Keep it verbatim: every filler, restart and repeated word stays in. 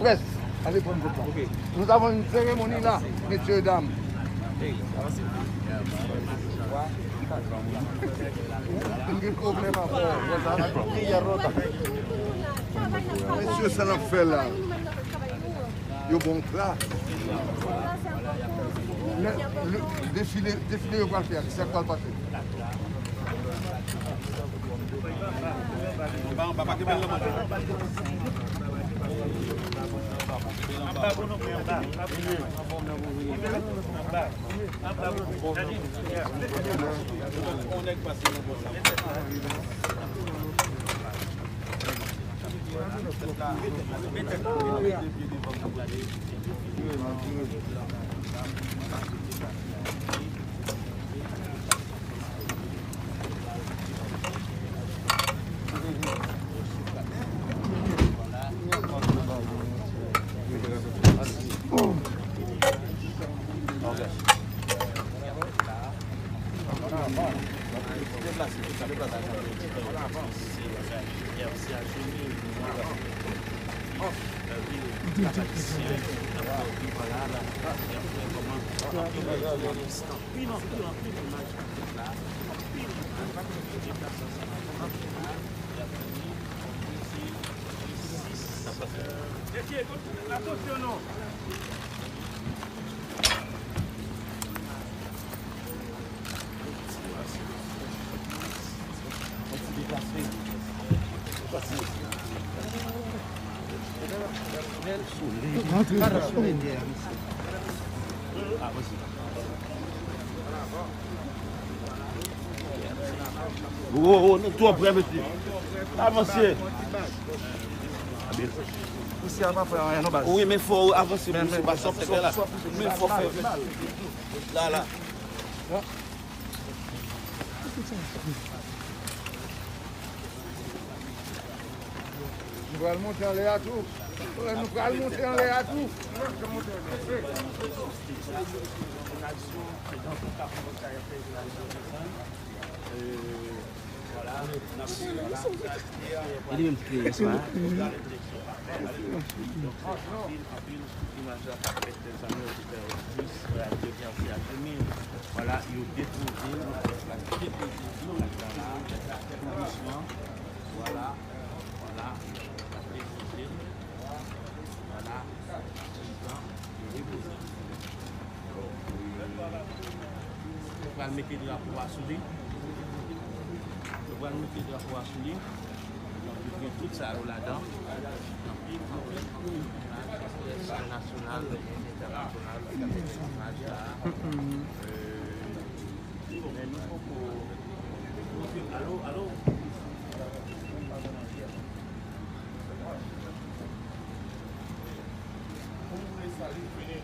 Pès, ale pran kòb la. Nou t ap fè yon seremoni la, mesye dam. M gen pwoblèm avè w. Mesye, sa n ap fè la? Yo bon klas. Le, le, defile, defile yo pral fè a, ki sa k pral pase? Anba, anba, pa kenbe l nan men. Anba, bon, non, anba. Anba, bon, anba. Anba, bon, anba. On nèg pase nan bò sa. Wo, wo, nou twò prè, mesye. Avanse. Pousyè a pa fè anyen non, baz. Wi, men fò w avanse, men, mesye, men, pa sòp tèt la. Men fò fè, la, la. Nou pral monte anlè a tou. Nou pral monte anlè a tou. E li menm ki kreye sa. Imaj la pa fèt dèzane yo te fè yo plis, yo gen ansi a de mil. Vwala, yo depoze, yo depoze, yo depoze, vwala, vwala, yo depoze, vwala, yo depoze. Nou pral mete drapo a sou li. Nou pral mete drapo a sou li. Donk, yo gen tout sa yo ladan. Anpil, anpil, anpil imaj, près nasyonal, entènasyonal, ki ap fè imaj sa a. Euh, men nou poko. Alo, alo. Pou nou vle sa, li fini.